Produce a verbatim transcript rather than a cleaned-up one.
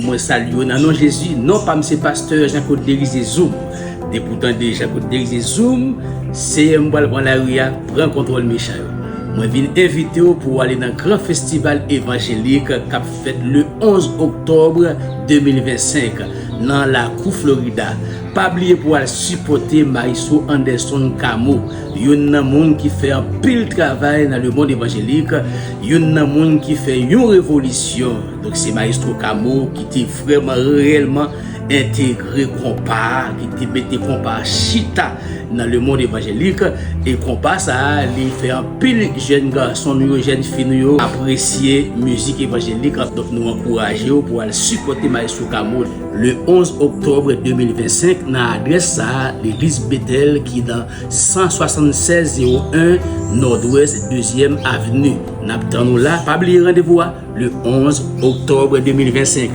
Mwen salye w nan non Jezi. Non pa m se pastè Jean Claude Derizier Zoom. Depi w tande Jean Claude Derizier Zoom, Seyè m pral pran lari a, pran kontwòl mechan yo. Mwen vin envite w pou w ale nan gran festival evanjelik k ap fèt le onz oktòb de mil vennsenk nan Lakou Florida. Pa bliye pou w al sipòte Maestro Anderson Camo, youn nan moun ki fè anpil travay nan lemonn evanjelik, youn nan moun ki fè yon revolisyon. Donk se Maestro Camo ki te vrèman reyèlman entegre konpa a, ki te mete konpa a chita nan lemonn evanjelik. E konpa sa a, li fè anpil jèn gason nou yo, jèn fi nou yo apresye mizik evanjelik. Donk nou ankouraje w pou w al sipòte Maestro Camo le onz oktòb de mil vennsenk nan adrès sa a, legliz Betèl ki nan san swasannsèz zewo en Nòdwès dezyèm Avni. N ap tann ou la. Pa bliye randevou a, le onz oktòb de mil vennsenk.